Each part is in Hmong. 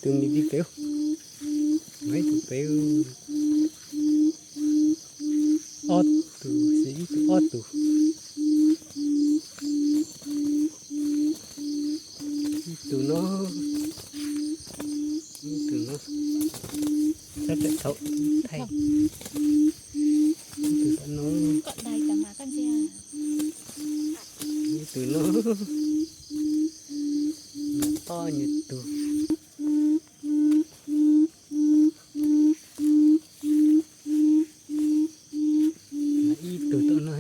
Tus me tij pem, ib tug pem, ob tug, ib tug ob tug. Ib tug no, ib tug no, sab tawm thaum thaij. Ib tug no, ib tug no, ob nyuag tug. Ib tug tom no.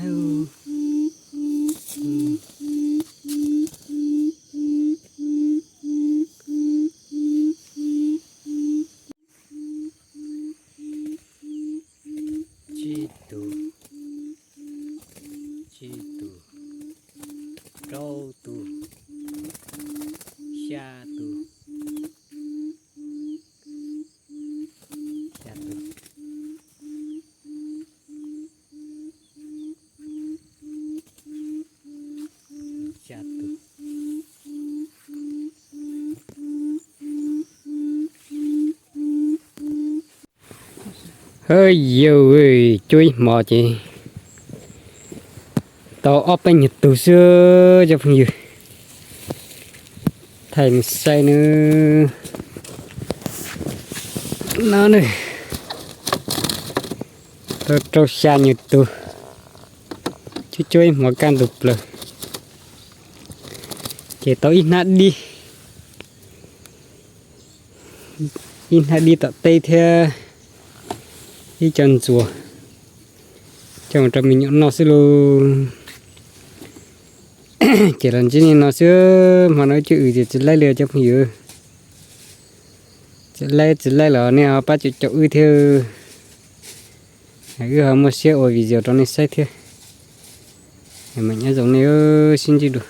Tsib tug, tsib tug, rau tug, xya tug, xya tug, xya tug. Hawb yau, cuab ib hmo ces tau ob peb nyuag tug xwb cov phooj ywg. Thaij nej saib nawb. No ne, tau rau xya nyuag tug, cuab cuab ib hmo kaj ntug plaws ces tau ib hnab dib, ib hnab dib tom teb thiab ib co ntxuas coj mus rau me nyuam noj xwb lauj. Ces los ntsib nej no xwb, hmo no wb cuab wb ces tsis laib li cov phooj ywg. Tsis laib tsis laib los nej ho pab caum caum wb thiab, wb ho muaj siab ua video rau nej saib thiab. Mas nyob zoo nej, sib ntsib dua.